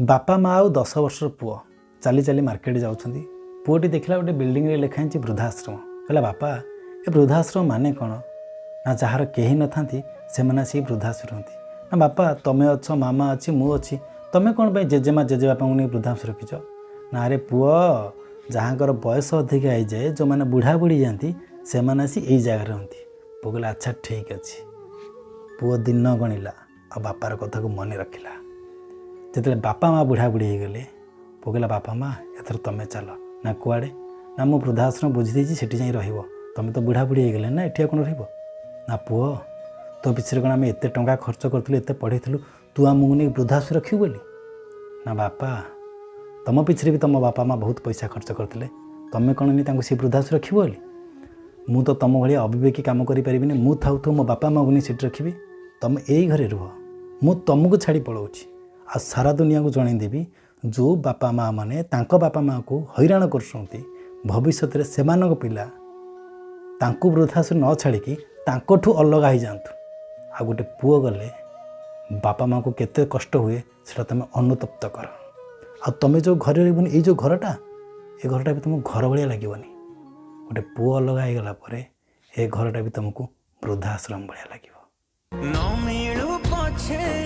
ବାପା ମା ଆଉ 10 ବର୍ଷର ପୁଅ ଚାଲି ଚାଲି ମାର୍କେଟ ଯାଉଛନ୍ତି। ପୁଅଟି ଦେଖିଲା, ଗୋଟେ ବିଲ୍ଡିଂରେ ଲେଖା ହେଇଛି ବୃଦ୍ଧାଶ୍ରମ। କହିଲା, "ବାପା, ଏ ବୃଦ୍ଧାଶ୍ରମ ମାନେ କ'ଣ?" ନା, ଯାହାର କେହି ନଥାନ୍ତି, ସେମାନେ ଆସିକି ବୃଦ୍ଧାଶ୍ରମ ରୁହନ୍ତି। ନା ବାପା, ତମେ ଅଛ, ମାମା ଅଛି, ମୁଁ ଅଛି, ତମେ କ'ଣ ପାଇଁ ଜେଜେମା ଜେଜେବାପାଙ୍କୁ ନେଇ ବୃଦ୍ଧାଶ୍ରମ ରଖିଛ? ନା ରେ ପୁଅ, ଯାହାଙ୍କର ବୟସ ଅଧିକା ହେଇଯାଏ, ଯେଉଁମାନେ ବୁଢ଼ା ବୁଢ଼ୀ ଯାଆନ୍ତି, ସେମାନେ ଆସି ଏଇ ଜାଗାରେ ରୁହନ୍ତି। ପୁଅ କହିଲା, "ଆଚ୍ଛା, ଠିକ୍ ଅଛି।" ପୁଅ ଦିନ ଗଣିଲା ଆଉ ବାପାର କଥାକୁ ମନେ ରଖିଲା। ଯେତେବେଳେ ବାପା ମା ବୁଢ଼ା ବୁଢ଼ୀ ହେଇଗଲେ, ପୁଅ କହିଲା, "ବାପା ମା, ଏଥର ତମେ ଚାଲ।" ନା, କୁଆଡ଼େ? ନା, ମୁଁ ବୃଦ୍ଧାଶ୍ରମ ବୁଝି ଦେଇଛି, ସେଠି ଯାଇ ରହିବ। ତମେ ତ ବୁଢ଼ା ବୁଢ଼ୀ ହେଇଗଲେ ନା, ଏଠି ଆଉ କ'ଣ ରହିବ? ନା ପୁଅ, ତୋ ପିଛରେ କ'ଣ ଆମେ ଏତେ ଟଙ୍କା ଖର୍ଚ୍ଚ କରିଥିଲୁ, ଏତେ ପଢ଼େଇଥିଲୁ, ତୁ ଆମକୁ ନେଇ ବୃଦ୍ଧାଶ୍ରମ ରଖିବୁ ବୋଲି? ନା ବାପା, ତମ ପିଛରେ ବି ତମ ବାପା ମା ବହୁତ ପଇସା ଖର୍ଚ୍ଚ କରିଥିଲେ, ତମେ କ'ଣ ନେଇ ତାଙ୍କୁ ସେ ବୃଦ୍ଧାଶ୍ରମ ରଖିବ ବୋଲି? ମୁଁ ତ ତମ ଭଳିଆ ଅବିବେକୀ କାମ କରିପାରିବିନି। ମୁଁ ଥାଉ ଥାଉ ମୋ ବାପା ମାଆକୁ ନେଇ ସେଠି ରଖିବି? ତମେ ଏଇ ଘରେ ରୁହ, ମୁଁ ତମକୁ ଛାଡ଼ି ପଳାଉଛି। ଆଉ ସାରା ଦୁନିଆକୁ ଜଣେଇଦେବି, ଯେଉଁ ବାପା ମା' ମାନେ ତାଙ୍କ ବାପା ମାଆକୁ ହଇରାଣ କରୁଛନ୍ତି, ଭବିଷ୍ୟତରେ ସେମାନଙ୍କ ପିଲା ତାଙ୍କୁ ବୃଦ୍ଧାଶ୍ରମ ନ ଛାଡ଼ିକି ତାଙ୍କଠୁ ଅଲଗା ହେଇଯାଆନ୍ତୁ। ଆଉ ଗୋଟେ ପୁଅ ଗଲେ ବାପା ମାଆକୁ କେତେ କଷ୍ଟ ହୁଏ, ସେଇଟା ତୁମେ ଅନୁତପ୍ତ କର। ଆଉ ତୁମେ ଯେଉଁ ଘରେ ରହିବନି, ଏଇ ଯେଉଁ ଘରଟା, ଏ ଘରଟା ବି ତୁମକୁ ଘର ଭଳିଆ ଲାଗିବନି। ଗୋଟେ ପୁଅ ଅଲଗା ହେଇଗଲା ପରେ ଏ ଘରଟା ବି ତୁମକୁ ବୃଦ୍ଧାଶ୍ରମ ଭଳିଆ ଲାଗିବ। ନ ମିଳୁ ପଛେ।